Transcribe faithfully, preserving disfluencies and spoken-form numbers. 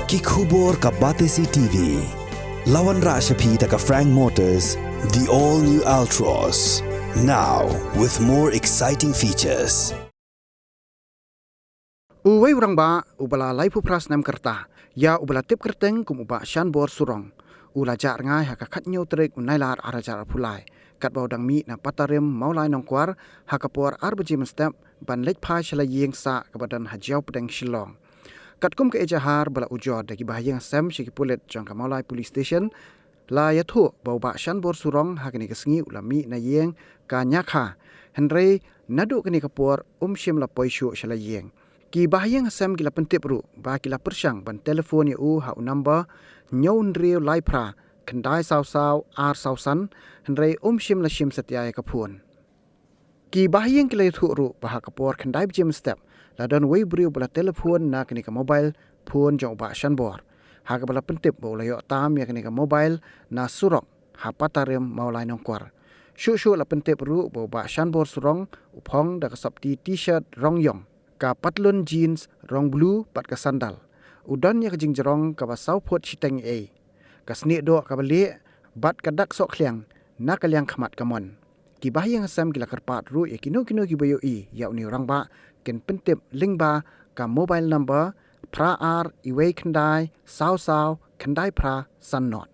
Ki khubor ka Batesi T V. La wanrah sha phi da ka Frank Motors, the all new Altroz. Now with more exciting features. Uwei u rangbah uba la laiphew phra snem ka rta, ïa uba la tip kyrteng kum u Bah Shanbor Surong, u la jah rngai ha ka khathynñiew tarik u Nailar arhajar arphew lai, katba u dang mih na Patarim Mawlai Nongkwar ha ka por ar baje mynstep ban leit phai sha la ïing sah kaba don ha Jowpdeng Shillong. Katkum ka ejahar ba la ujor da ki bahaïing hasem sha ki pulit jong ka Mawlai Police Station, la ïathuh ba u Bah Shanbor Surong ha kane ka sngi u la mih na ïing ka Nyakha, hynrei naduh kane ka por um shym la poi shuh sha la ïing. Ki bahaïing hasem ki la pyntip ruh ba ki la pyrshang ban telephone ïa u ha u number hynñiew hynriew lai phra khyndai saw saw ar saw san, hynrei um shym la shim satia ïa ka phone. Ki bahaïing ki la ïathuh ruh ba ha ka por khyndai baje mynstep la don uwei u briew ba la telephone na kane ka mobile phone jong u Bah Shanbor, ha kaba la pyntip ba u la ïoh tam ïa kane ka mobile na surok ha Patarim Mawlai Nongkwar. Shuh shuh la pyntip ruh ba u Bah Shanbor Surong u phong da ka sopti T-shirt rong ïong, ka patlun jeans rong blue bad ka sandal. U don ïa ka jingjrong kaba saw phut shiteng ei, ka snieh doh kaba lieh bad ka dak sohkhliang na ka liang khmat kamon. Ki bahaïing hasem ki la kyrpad ruh ïa kino kino kiba ïohi ïa une u rangbah kin pyntip lyngba ka mobile number phra ar iwei khyndai saw saw khyndai phra san not.